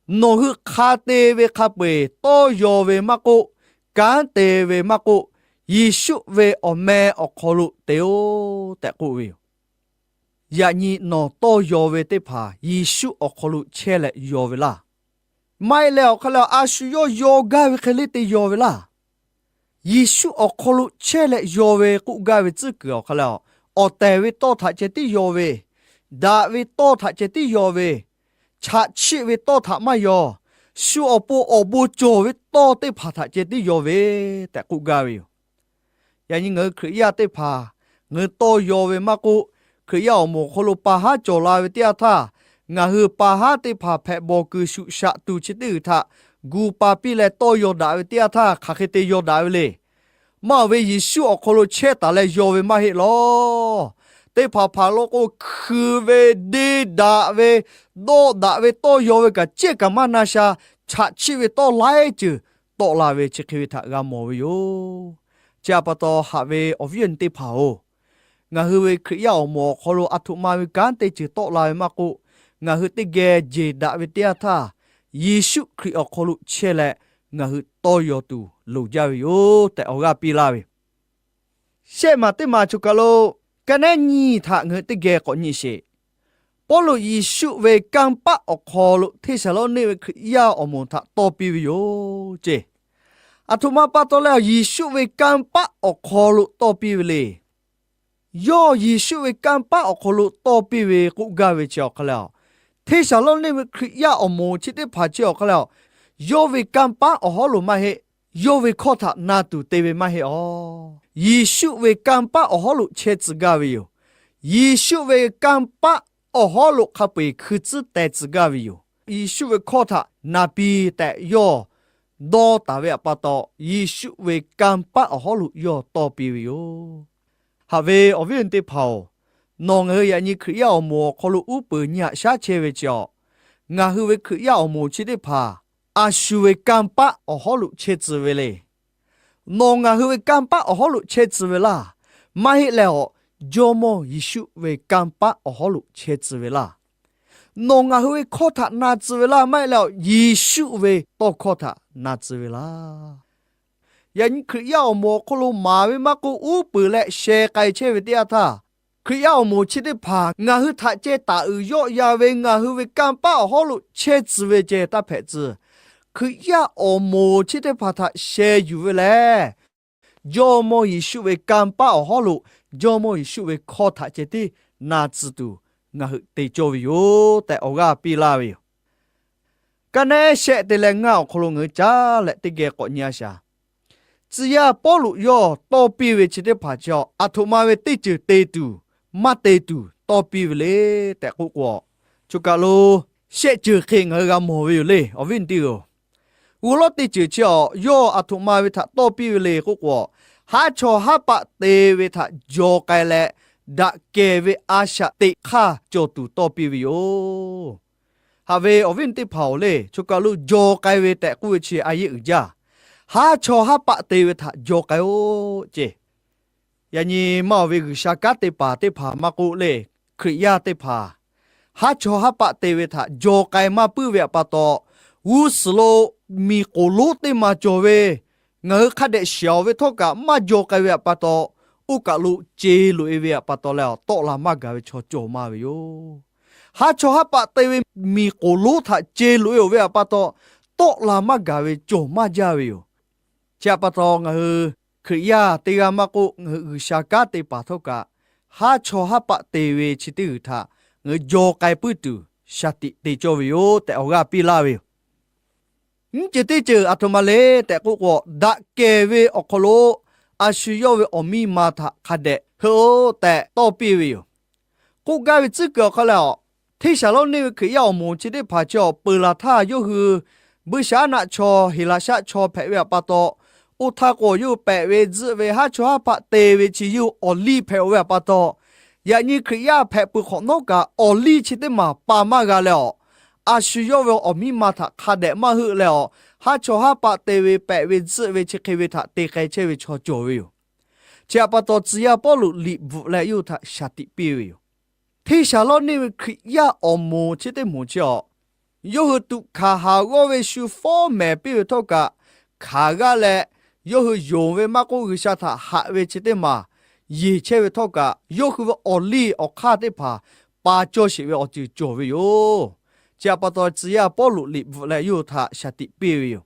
Nawˬ hui hk'a te ve hk'a peu-eˬ tawˇ yaw ve maˇ k'oˆ, kanˉ te ve maˇ k'oˆ, Yeˍsuˆ ve awˬ meh awˬ hk'aw lo te-oˆ tehꞈ k'oˆ ve yoˬ. Yaꞈ nyi nawˬ tawˇ yaw ve teˇ hpaˍ Yeˍsuˆ awˬ hk'aw lo chehˇ leh yaw ve laˇ. Maˇ heˆ leh awˬ hk'a leh a shu yawˇ yaw gaˇ ve hk'e le te yaw ve laˇ. Yeˍsuˆ awˬ hk'aw lo chehˇ leh yaw ve k'oˆ gaˇ ve tcuhˉ kuiˬ awˬ hk'a leh, awˬ tehˬ ve tawˇ htaꞈ ceh tiˉ yaw ve, daꞈ ve tawˇ htaꞈ ceh tiˉ yaw ve, chaꞈ chiˆ ve tawˇ htaꞈ maˇ yaw, shu awˬ pon awˬ bon cawˬ ve tawˇ teˇ hpaˍ htaꞈ ceh tiˉ yaw ve tehꞈ k'oˆ gaˇ ve yoˬ. Yaꞈ nyi ngaˬ hui Hkriꞈ yaˇ teˇ hpaˍ ngaˬ hui tawˇ yaw ve maˇ k'oˆ, Hkriꞈ yaˇ awˬ moˍ awˬ hk'aw lo pa haˉ cawˬ la ve teˇ yanˇ htaˇ, ngaˬ hui pa haˉ teˇ hpaˍ hpehꞈ bawˬ kuiˬ shuꞈ shaꞈ tuˬ chi teˇ g'uiˬ htaꞈ gu pa piˇ leh tawˇ yaw daꞈ ve teˇ yanˇ htaˇ hk'aˬ hk'e te yaw daꞈ ve le. Maˇ awˬ ve Yeˍsuˆ awˬ hk'aw lo chehˇ taˍ leh yaw ve maˇ heˆ law. Teˇ hpaˍ hpaˍ law k'o, hkui ve, deˇ daꞈ ve, dawˆ daꞈ ve tawˇ yaw ve kaꞈ cehˇ kaꞈ maˇ na sha, chaꞈ chiˆ ve tawˇ laiˉ ceuˬ tawˆ la ve chi hk'e ve htaꞈ g'a mawˬ ve yoˬ. Chi htaꞈ pa taw haꞈ ve awˬ viˉ awˬ nyi teˇ hpaˍ-oˬ, ngaˬ hui ve Hkriꞈ yaˇ awˬ moˍ awˬ hk'aw lo aˬ htoꞈ ma ve kanˉ teˇ ceuˬ tawˆ la ve maˇ k'oˆ, ngaˬ hui teˇ geh jeˬ daꞈ ve teˇ yanˇ htaˇ, Yeˍsuˆ Hkriꞈ awˬ hk'aw lo chehˇ leh ngaˬ hui tawˇ yaw tuˬ loˍ jaˇ ve yoˬ tehꞈ awˬ g'aˇ piˇ laˇ ve yoˬ. Shehˆ maˬ teˇ maˬ choˬ kaˬ lo, ka naˉ nyiˇ htaꞈ ngaˬ hui teˇ geh k'awꞈ nyi sheˍ. Pawˇluꞈ Yeˍsuˆ ve kanˇ paˆ awˬ hk'aw lo Hteˇsaˍlawˇniˆ ve Hkriꞈ yaˇ awˬ moˍ htaꞈ tawˇ piˇ ve yoˬ ceˇ. Aˬ htoꞈ ma pa taw leh Yeˍsuˆ ve kanˇ paˆ awˬ hk'aw lo tawˇ piˇ ve le. Yawˇ Yeˍsuˆ ve kanˇ paˆ awˬ hk'aw lo tawˇ piˇ ve k'oˆ gaˇ ve chi awˬ hk'a leh, Hteˇsaˍlawˇniˆ ve Hkriꞈ yaˇ awˬ moˍ chi teˇ hpaˍ chi awˬ hk'a leh, yawˇ ve kanˇ paˆ awˬ hawˉ lo maˇ heˆ. Yawˇ ve hkawˇ htaꞈ na tuˬ te ve maˇ heˆ aˬ. Yeˍsuˆ ve kanˇ paˆ awˬ hawˉ lo chehˇ tcuh gaˇ ve yoˬ. Yeˍsuˆ ve kanˇ paˆ awˬ hawˉ lo hk'a peu-eˬ hkui tcuhˉ teh tcuh gaˇ ve yoˬ. Yeˍsuˆ ve hkawˇ htaꞈ na piˇ tehꞈ yawˇ dawˇ taˍ ve htaꞈ pa taw, Yeˍsuˆ ve kanˇ paˆ awˬ hawˉ lo yawˇ tawˇ piˇ ve yoˬ. Haꞈ ve awˬ viˉ awˬ nyi teˇ hpaˍ-oˬ, nawˬ ngaˬ hui yaꞈ nyi Hkriꞈ yaˇ awˬ moˍ awˬ hk'aw lo uˉ peunˍ nyi haꞈ shaˉ chehˇ ve chi awˬ, ngaˬ hui ve Hkriꞈ yaˇ awˬ moˍ chi teˇ hpaˍ a shu ve kanˇ paˆ awˬ hawˉ lo chehˇ tcuh ve le. Nawˬ ngaˬ hui ve kanˇ paˆ awˬ hawˉ lo chehˇ tcuh ve laˇ. Maˇ heˆ leh awˬ, Jawˇmawˇ Yeˍsuˆ ve kanˇ paˆ awˬ hawˉ lo chehˇ tcuh ve laˇ. Nawˬ ngaˬ hui ve hkawˇ htaꞈ na tcuh ve laˇ. Maˇ heˆ leh awˬ, Yeˍsuˆ ve tawˇ hkawˇ htaꞈ na tcuh ve laˇ. Yaꞈ nyi Hkriꞈ yaˇ awˬ moˍ awˬ hk'aw lo maˍ ve maˇ k'oˆ, uˉ peunˍ leh sheh k'ai chehˇ ve teˇ yanˇ htaˇ, Hkriꞈ yaˇ awˬ moˍ chi teˇ hpaˍ ngaˬ hui htaꞈ ceh taˍ uiˍ yawˆ ya ve ngaˬ hui ve kanˇ paˆ awˬ hawˉ lo chehˇ tcuh ve ceh taˇ hpehꞈ tcuh. Hkriꞈ yaˇ awˬ moˍ chi teˇ hpaˍ htaꞈ sheh yuˬ ve lehˬ, Jawˇmawˇ Yeˍsuˆ ve kanˇ paˆ awˬ hawˉ lo, Jawˇmawˇ Yeˍsuˆ ve hkawˇ htaꞈ ceh tiˉ na tcuh tuˬ ngaˬ hui te cawˇ ve yoˬ tehꞈ awˬ g'aˇ piˇ laˇ ve yoˬ. Ka naˉ shehˆ te leh ngaˇ awˬ hk'aw lo ngaˬ hui caˉ leh teˇ geh k'awꞈ nyi a shaˍ. Tcuh yaˇ Pawˇluꞈ yawˇ tawˇ piˇ ve chi teˇ hpaˍ chi awˬ, aˬ htoꞈ ma ve teˇ ceuˬ te tuˬ, maˇ te tuˬ tawˇ piˇ ve le tehꞈ k'oˆ k'o, choˬ kaˬ lo shehˆ ceuˬ hk'e ngaˬ hui g'a mawˬ ve yoˬ le, awˬ viˉ awˬ nyi teˇ-oˬ. G'uˇ lawˉ teˇ ceuˬ chi awˬ, yawˇ aˬ htoꞈ ma ve htaꞈ tawˇ piˇ ve le k'oˆ k'o, haˉ chawˇ haˉ paˆ te ve htaꞈ jaw k'ai leh, daꞈ kehˬ ve a shaꞈ teꞈ hk'aˇ cawˬ tuˬ tawˇ piˇ ve yoˬ. Haꞈ ve awˬ viˉ awˬ nyi teˇ hpaˍ-oˬ le, choˬ kaˬ lo jaw k'ai ve tehꞈ k'oˆ ve chi a yehˉ uiˍ jaˇ. Haˉ chawˇ haˉ paˆ te ve htaꞈ jaw k'ai-oˆ ceˇ. Yaꞈ nyi maˇ awˬ ve G'uiˬsha kanˉ te paˍ teˇ hpaˍ maˇ k'oˆ le, Hkriꞈ yaˇ teˇ hpaˍ haˉ chawˇ haˉ paˆ te ve htaꞈ jaw k'ai maˇ puiˉ ve pa taw, g'uˇ suhˍ lo miˬ k'oˍ lonˉ teˇ ma cawˬ ve, ngaˬ hui hk'a dehꞈ shiˍ-oˬ ve htawˇ kaꞈ maˇ jaw k'ai ve pa taw, oˇ kaˬ lo ce loꞈ-e ve pa taw leh, tawˆ la maˇ gaˬ ve chaw cawˬ maˇ ve yoˬ. Haˉ chawˇ haˉ paˆ te ve miˬ k'oˍ lonˉ htaꞈ ce loꞈ-e-oˬ ve pa taw, tawˆ la maˇ gaˬ ve cawˬ maˇ jaˇ ve yoˬ. Chi htaꞈ pa taw, ngaˬ hui Hkriꞈ yaˇ teˇ g'aˇ maˇ k'oˆ, ngaˬ hui G'uiˬsha kanˉ te paˍ htawˇ kaꞈ, haˉ chawˇ haˉ paˆ te ve chi teˇ g'uiˬ htaꞈ ngaˬ hui jaw k'ai puiˉ tuˬ shaˍ tiꞈ te cawˇ ve yoˬ tehꞈ awˬ g'aˇ piˇ laˇ ve yoˬ. Nyiˇ ceuˬ teˇ ceuˬ aˬ htoꞈ ma le tehꞈ k'oˆ k'o, daꞈ kehˬ ve awˬ hk'aw lo a shu yawˇ ve awˬ miˇ ma htaꞈ hk'a dehꞈ heuˆ-oˆ tehꞈ tawˇ piˇ ve yoˬ. K'oˆ gaˇ ve tcuhˉ kuiˬ awˬ hk'aw leh, Hteˇsaˍlawˇniˆ ve Hkriꞈ yaˇ awˬ moˍ chi teˇ hpaˍ chi awˬ peuˬ laˬ htaˇ, yawˇ hui buiˇshaˆaˉnaˆ chaw Heˍlaˍsaˆ chaw hpehꞈ ve pa taw, oˇ htaˇ k'o yawˇ hui pehꞈ ve tzuhˆ ve haˉ chawˇ haˉ paˆ te ve chi yawˇ hui awˬ liˇ hpehꞈ-oˬ ve pa taw, yaꞈ nyi Hkriꞈ yaˇ hpehꞈ peuˬ hk'awꞈ nawˉ kaꞈ, awˬ liˇ chi teˇ maˬ pa maˇ g'a leh, a shu yawˇ ve awˬ miˇ ma htaꞈ hk'a dehꞈ maˇ heuˆ leh, haˉ chawˇ haˉ paˆ te ve, pehꞈ ve tzuhˆ ve chi hk'e ve htaꞈ te k'ai chehˇ ve chaw cawˬ ve yoˬ. Chi htaꞈ pa taw, tcuh yaˇ Pawˇluꞈ liꞈ bvuhꞈ leh yawˇ hui htaꞈ shaˍ tiꞈ piˇ ve yoˬ. Hteˇsaˍlawˇniˆ ve Hkriꞈ yaˇ awˬ moˍ chi teˇ moˍ chi awˬ, yawˇ hui tuꞈ hkanˍ haˍ g'awˇ ve shu fawˉ mehˍ piˇ ve htawˇ kaꞈ, hkanˍ g'aˇ leh, yawˇ hui yonˍ ve maˇ k'oˆ, G'uiˬsha htaꞈ haꞈ ve chi teˇ maˬ yeˬ chehˇ ve htawˇ kaꞈ, yawˇ hui ve awˬ liˇ awˬ hk'aˇ teˇ hpaˍ pa cawˇ sheˍ ve awˬ ceuˬ cawˬ ve yoˬ. Chi htaꞈ pa taw, tcuh yaˇ Pawˇluꞈ liꞈ bvuhꞈ leh yawˇ hui htaꞈ shaˍ tiꞈ piˇ ve yoˬ.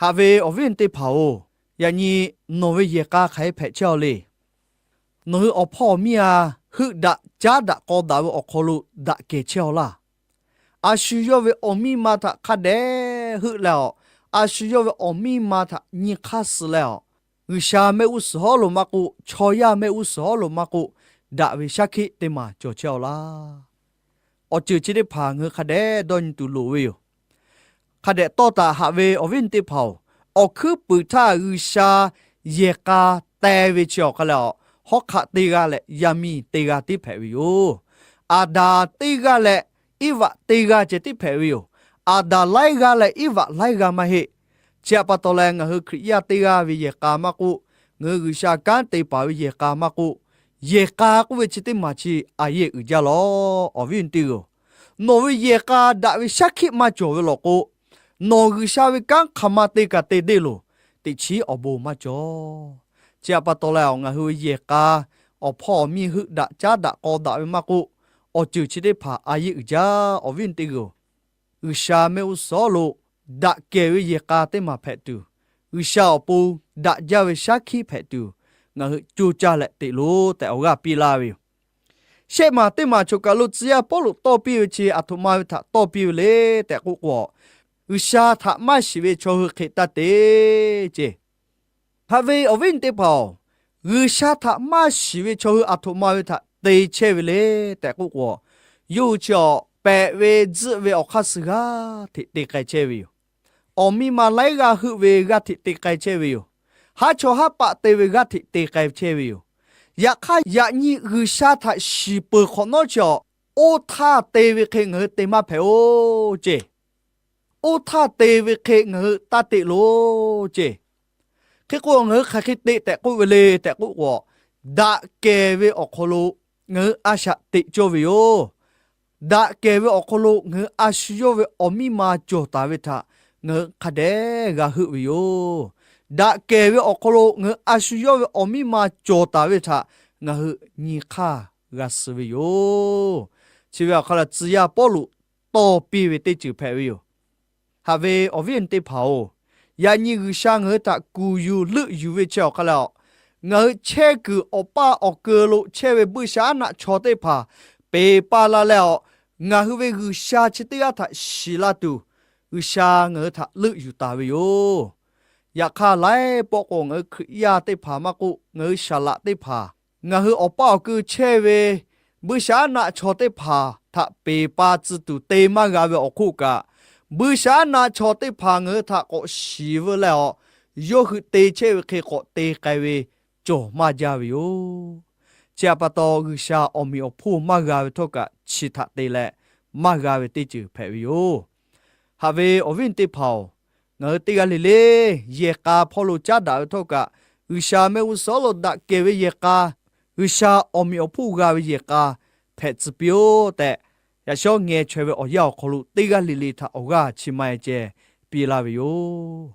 Haꞈ ve awˬ viˉ awˬ nyi teˇ hpaˍ-oˬ, yaꞈ nyi nawˬ ve yehˬ k'a hk'aˬ hk'e hpehꞈ chehˇ-aw le. Nawˬ hui awˬ hpawˇ awˬ miˇ-a heuˆ daꞈ caˉ daꞈ k'aw daꞈ ve awˬ hk'aw lo daꞈ kehˬ chehˇ-aw laˇ. A shu yawˇ ve awˬ miˇ ma htaꞈ hk'a dehꞈ heuˆ leh-aˬ, a shu yawˇ ve awˬ miˇ ma htaꞈ nyi hk'aˇ suh leh-aˬ, G'uiˬsha mehˆ g'uˇ suhˍ hawˉ lo maˇ k'oˆ, chaw yaˇ mehˆ g'uˇ suhˍ hawˉ lo maˇ k'oˆ, daꞈ ve shaˉ hkiˆ teˇ maˬ cawˬ chehˇ-aw laˇ. Awˬ ceuˬ chi teˇ hpaˍ ngaˬ hui hk'a dehꞈ dawˇ nyi tuˬ loˍ ve yoˬ. Hk'a dehꞈ tawˇ taˍ haꞈ ve awˬ viˉ awˬ nyi teˇ hpaˍ-oˬ, awˬ hkuiˉ puiˍ htaˇ G'uiˬsha yehˬ k'a teh ve chi awˬ hk'a leh-aˬ, hawˉ hk'aˆ teˇ g'aˇ leh yaˇ miˇ teˇ g'aˇ tiˉ hpehꞈ ve yoˬ. Aˍdanˍ teˇ g'aˇ leh Eˇvaꞈ teˇ g'aˇ ceh tiˉ hpehꞈ ve yoˬ. Aˍdanˍ laiˉ g'aˇ leh Eˇvaꞈ laiˉ g'aˇ maˇ heˆ. Chi htaꞈ pa taw leh, ngaˬ hui Hkriꞈ yaˇ teˇ g'aˇ ve yehˬ k'a maˇ k'oˆ, ngaˬ hui G'uiˬsha kanˉ te paˍ ve yehˬ k'a maˇ k'oˆ, yehˬ k'a k'oˆ ve chi teˇ maˬ chi a yehˬ uiˍ jaˇ lawˬ. Awˬ viˉ awˬ nyi teˇ g'aˇ-oˬ, nawˬ ve yehˬ k'a daꞈ ve shaˉ hkiˆ maˇ cawˬ ve lawˬ k'o, nawˬ G'uiˬsha ve kanˉ hk'aˬ ma te kaꞈ te deˇ loˬ, teꞈ chiˉ awˬ bon maˇ cawˬ. Chi htaꞈ pa taw leh, ngaˬ hui ve yehˬ k'a awˬ hpawˇ awˬ miˇ heuˆ daꞈ caˉ daꞈ k'aw daꞈ ve maˇ k'oˆ, awˬ ceuˬ chi teˇ hpaˍ a yehˬ uiˍ jaˇ. Awˬ viˉ awˬ nyi teˇ g'aˇ-oˬ, G'uiˬsha mehˆ g'uˇ suhˍ lo daꞈ kehˬ ve yehˬ k'a teˇ maˬ hpehꞈ tuˬ, G'uiˬsha awˬ pon daꞈ jaˇ ve shaˉ hkiˆ hpehꞈ tuˬ, ngaˬ hui coˇ caˇ leh teꞈ loˬ tehꞈ awˬ g'aˇ piˇ laˇ ve yoˬ. Shehˆ maˬ teˇ maˬ choˬ kaˬ lo tcuh yaˇ Pawˇluꞈ tawˇ piˇ ve chi aˬ htoꞈ ma ve htaꞈ tawˇ piˇ ve le tehꞈ k'oˆ k'o, G'uiˬsha htaꞈ maˇ shiˍ ve chaw hui hk'e taˇ te ceˇ. Haꞈ ve awˬ viˉ awˬ nyi teˇ hpaˍ-oˬ, G'uiˬsha htaꞈ maˇ shiˍ ve chaw hui aˬ htoꞈ ma ve htaꞈ te chehˇ ve le tehꞈ k'oˆ k'o, yawˇ hui chi awˬ pehꞈ ve tzuhˆ ve awˬ hk'aˇ suh g'aˇ hteꞈ te k'ai chehˇ ve yoˬ. Awˬ miˇ ma laiˉ g'aˇ heuˆ ve g'aˇ hteꞈ te k'ai chehˇ ve yoˬ. Haˉ chawˇ haˉ paˆ te ve g'aˇ hteꞈ te k'ai chehˇ ve yoˬ. Yaꞈ hk'aˇ, yaꞈ nyi G'uiˬsha htaꞈ shiˍ peuˬ hk'awꞈ nawˉ chi awˬ, oˇ htaˇ te ve hk'e ngaˬ hui te maˇ hpehꞈ-oˬ ceˇ. Oˇ htaˇ te ve hk'e ngaˬ hui taˇ teꞈ loˬ ceˇ. Hk'e k'o, ngaˬ hui hk'aˬ hk'e te tehꞈ k'oˆ ve le tehꞈ k'oˆ k'o, daꞈ kehˬ ve awˬ hk'aw lo ngaˬ hui a shaꞈ teꞈ cawˇ ve yoˬ. Daꞈ kehˬ ve awˬ hk'aw lo ngaˬ hui a shu yawˇ ve awˬ miˇ ma cawˬ taˍ ve htaꞈ ngaˬ hui hk'a dehꞈ g'a heuˆ ve yoˬ. Daꞈ kehˬ ve awˬ hk'aw lo ngaˬ hui a shu yawˇ ve awˬ miˇ ma cawˬ taˍ ve htaꞈ ngaˬ hui nyi hk'aˇ g'a suh ve yoˬ. Chi ve awˬ hk'aw lo tcuh yaˇ Pawˇluꞈ tawˇ piˇ ve teˇ ceuˬ hpehꞈ ve yoˬ. Haꞈ ve awˬ viˉ awˬ nyi teˇ hpaˍ-oˬ, yaꞈ nyi G'uiˬsha ngaˬ hui htaꞈ kuˬ yuˬ leuˆ yuˬ ve chi awˬ hk'aw lo, ngaˬ hui chehˇ kuiˬ awˬ paˇ awˬ keu lo chehˇ ve buiˇshaˆaˉnaˆ chaw teˇ hpaˍ peˬ pa la leh-aˬ, ngaˬ hui ve G'uiˬsha chi teˇ g'aˇ htaꞈ shiˍ la tuˬ, G'uiˬsha ngaˬ hui htaꞈ leuˆ yuˬ taˍ ve yoˬ. Yaꞈ hk'aˇ, laiˉ pawˆ k'o ngaˬ hui Hkriꞈ yaˇ teˇ hpaˍ maˇ k'oˆ, ngaˬ hui saˍ laꞈ teˇ hpaˍ, ngaˬ hui awˬ paˇ awˬ keu chehˇ ve buiˇshaˆaˉnaˆ chaw teˇ hpaˍ htaꞈ peˬ pa tcuh tuˬ te maˇ g'a ve awˬ hk'oˆ kaꞈ, buiˇshaˆaˉnaˆ chaw teˇ hpaˍ ngaˬ hui htaꞈ k'awꞈ shiˍ veu leh-aˬ, yawˇ hui te chehˇ ve hk'e k'awꞈ te k'ai ve cawˬ maˇ jaˇ ve yoˬ. Chi htaꞈ pa taw, G'uiˬsha awˬ meꞈ awˬ hponˇ maˇ g'a ve htawˇ kaꞈ chi htaꞈ te leh maˇ g'a ve teˇ ceuˬ hpehꞈ ve yoˬ. Haꞈ ve awˬ viˉ teˇ hpaˍ-oˬ, ngaˬ hui teˇ g'aˇ le le yehˬ k'a hpawˇ lo caˉ daꞈ ve htawˇ kaꞈ, G'uiˬsha mehˆ g'uˇ suhˍ lo daꞈ kehˬ ve yehˬ k'a, G'uiˬsha awˬ meꞈ awˬ hponˇ g'a ve yehˬ k'a hpehꞈ tcuh piˇ-oˆ tehꞈ, yaꞈ shawˉ ngeh chaweh ve awˬ yanˇ awˬ hk'aw lo teˇ g'aˇ le le htaꞈ awˬ g'aˇ chi ma-e ceh piˇ laˇ ve yoˬ.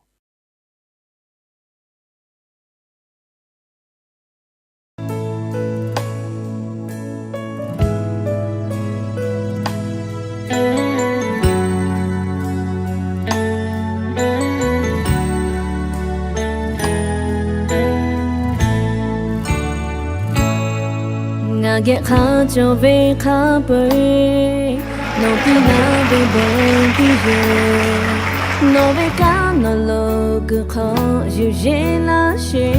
Ngaˬ geh hk'a cawˬ ve hk'a peu-eˬ, nawˬ piˇ laˇ ve bon piˇ yoˬ. Nawˬ ve kanˉ nawˬ lo kuiˬ hk'aw yuˬ yeˬ laˇ sheˍ.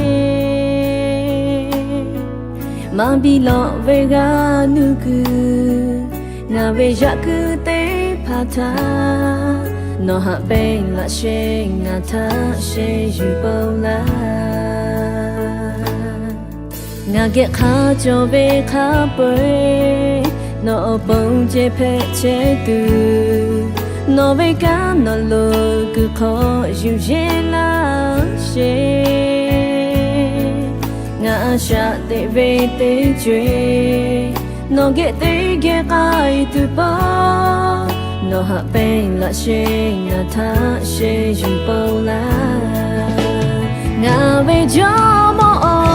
Maˇ biˇ lawꞈ ve g'a nuˇ kuiˬ, ngaˬ ve yaꞈ kuiˬ teˇ hpaˍ htaꞈ nawˬ haꞈ pehnˇ laꞈ sheˍ, ngaˬ htaꞈ sheˍ yuˬ pon laˇ. Ngaˬ geh hk'a cawˬ ve hk'a peu-eˬ, nawˬ awˬ pon ceh hpehꞈ chehˇ tuˬ, nawˬ ve kanˉ nawˬ lo kuiˬ hk'aw yuˬ yeˬ laˇ sheˍ. Ngaˬ a shaꞈ teꞈ ve teˇ co-eˬ, nawˬ geh teˇ geh k'ai tuˬ pawˆ, nawˬ haꞈ pehnˇ laꞈ sheˍ, ngaˬ htaꞈ sheˍ yuˬ pon laˇ. Ngaˬ ve Jawˇmawˇ-oˬ,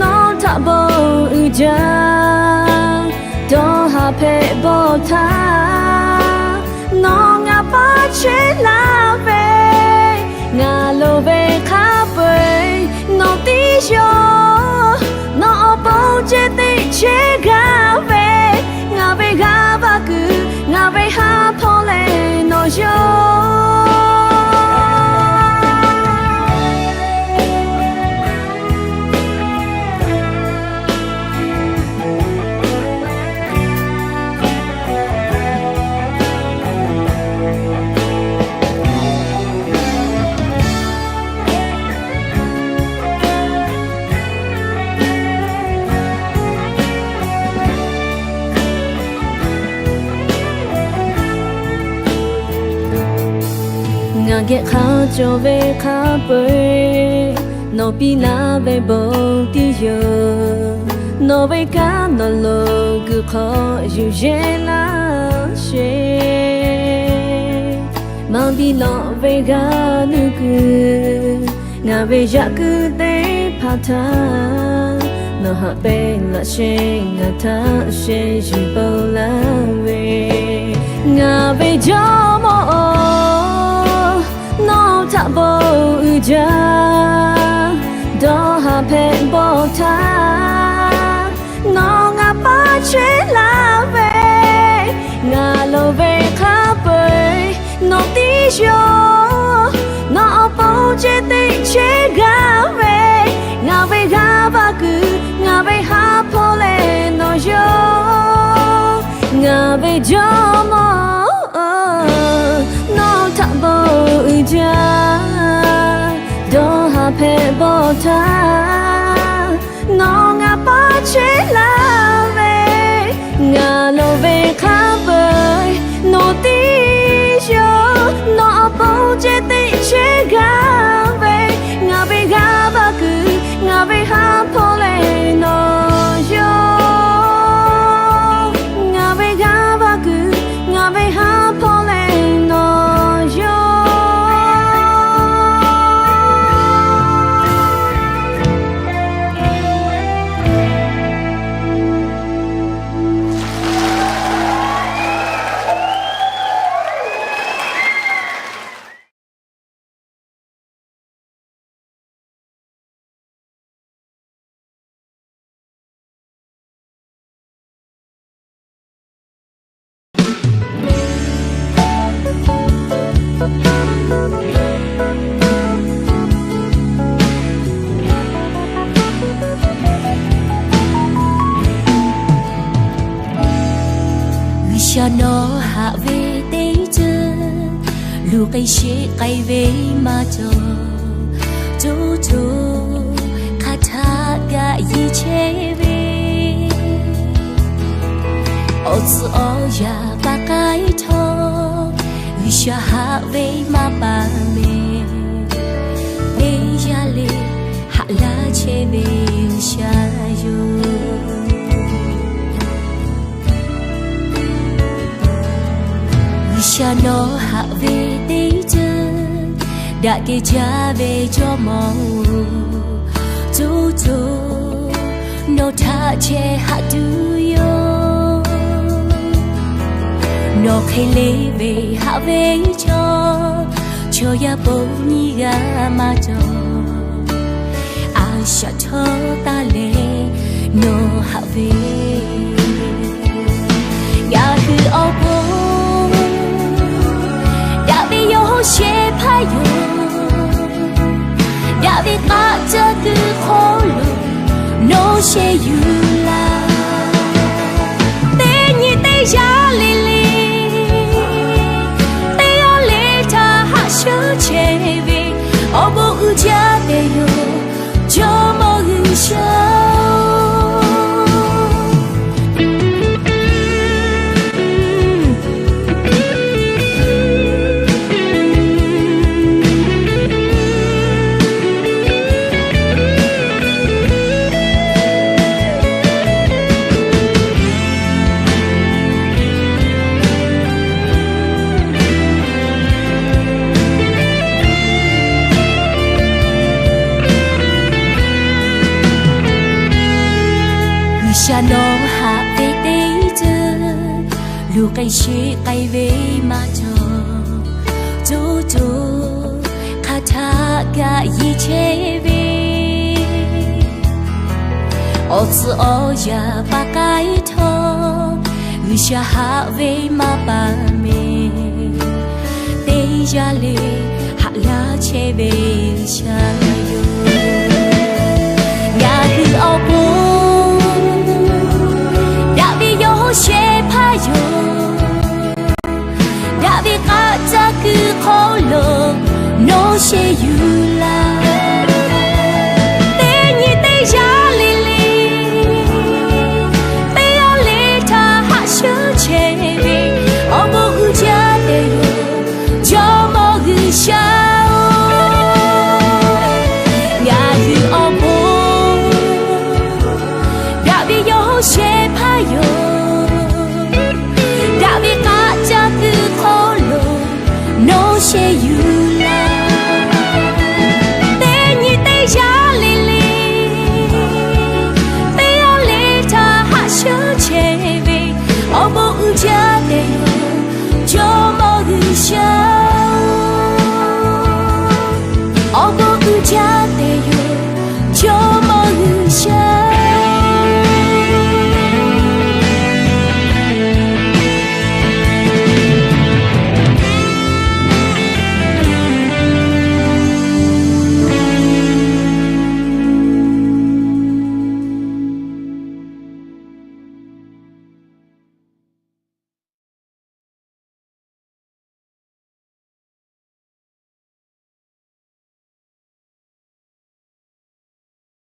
nawˬ htaꞈ bon uiˍ jaˇ. Dawˇ haˍ hpehꞈ bawˬ htaˇ, nawˬ ngaˬ paˇ chehˇ laˇ ve, ngaˬ loˍ ve hk'a peu-eˬ nawˬ tiˉ yawˇ. Nawˬ awˬ pon ceh teꞈ chehˇ gaˇ ve, ngaˬ ve g'aˇ va kuiˬ, ngaˬ ve ha hpawˇ leh nawˬ yawˇ. Ngaˬ geh hk'a cawˬ ve hk'a peu-eˬ, nawˬ piˇ laˇ ve bon tiˇ yoˬ. Nawˬ ve kanˉ nawˬ lo kuiˬ hk'aw yuˬ yeˬ laˇ sheˍ. Maˇ biˇ lawꞈ ve g'a nuˇ kuiˬ, ngaˬ ve yaꞈ kuiˬ teˇ hpaˍ htaꞈ nawˬ haꞈ pehnˇ laꞈ sheˍ, ngaˬ htaꞈ sheˍ yuˬ pon laˇ ve. Ngaˬ ve Jawˇmawˇ-oˬ, nawˬ htaꞈ bon uiˍ jaˇ. Dawˇ haˍ hpehꞈ bawˬ htaˇ, nawˬ ngaˬ paˇ chehˇ laˇ ve, ngaˬ loˍ ve hk'a peu-eˬ nawˬ tiˉ yawˇ. Nawˬ awˬ pon ceh teꞈ chehˇ gaˇ ve, ngaˬ ve g'aˇ va kuiˬ, ngaˬ ve ha hpawˇ leh nawˬ yawˇ. Ngaˬ ve Jawˇmawˇ-oˬ, nawˬ htaꞈ bon uiˍ jaˇ. Dawˇ haˍ hpehꞈ bawˬ htaˇ, nawˬ ngaˬ paˇ chehˇ laˇ ve, ngaˬ loˍ ve hk'a peu-eˬ nawˬ tiˉ yawˇ. Nawˬ awˬ pon ceh teꞈ chehˇ gaˇ ve, ngaˬ ve g'aˇ va kuiˬ, ngaˬ ve ha hpawˇ leh nawˬ yawˇ. Ngaˬ ve g'aˇ va kuiˬ, ngaˬ ve ha hpawˇ leh nawˬ yawˇ. G'uiˬsha nawˬ haꞈ ve teˇ ceuˬ, luˬ k'ai sheˆ k'ai ve maˇ cawˬ. co co hk'aˬ htaˆ kaꞈ yeˬ chehˇ ve, awˬ tcuhˉ awˬ yaꞈ pa k'ai htawˇ, G'uiˬsha haꞈ ve maˇ pa meh. Teˇ yanˇ le haꞈ laˇ chehˇ ve G'uiˬsha yoˬ. G'uiˬsha nawˬ haꞈ ve teˇ ceuˬ, daꞈ kehˬ jaˇ ve Jawˇmawˇ-oˬ, co co nawˬ htaꞈ chehˇ haꞈ tuˬ yoˬ. Nawˬ hk'e le ve haꞈ ve chaw, chaw yaˇ bon nyiˇ g'aˇ maˇ cawˬ. A shaꞈ htawˇ taˇ leh nawˬ haꞈ ve, ngaˬ hui awˬ pon daꞈ ve yawˇ shehˍ hpaˇ yoˬ. Daꞈ ve k'aˆ caˇ kuiˬ hk'oˆ lo nawˬ shehˍ yuˬ laˇ. Teˇ nyi teˇ yanˇ le le, teˇ g'aˇ le htaꞈ haꞈ shuˉ chehˇ ve, awˬ bon uiˍ jaˇ tehꞈ yoˬ, Jawˇmawˇ G'uiˬsha-oˬ. G'uiˬsha nawˬ haꞈ ve teˇ ceuˬ, luˬ k'ai sheˆ k'ai ve maˇ cawˬ. Co co hk'aˬ htaˆ kaꞈ yeˬ chehˇ ve, awˬ tcuhˉ awˬ yaꞈ pa k'ai htawˇ, G'uiˬsha haꞈ ve maˇ pa meh. Teˇ yanˇ le haꞈ laˇ chehˇ ve G'uiˬsha yoˬ. Ngaˬ hui awˬ pon daꞈ ve yawˇ shehˍ hpaˇ yoˬ. Daꞈ ve k'aˆ caˇ kuiˬ hk'oˆ lo nawˬ shehˍ yuˬ laˇ.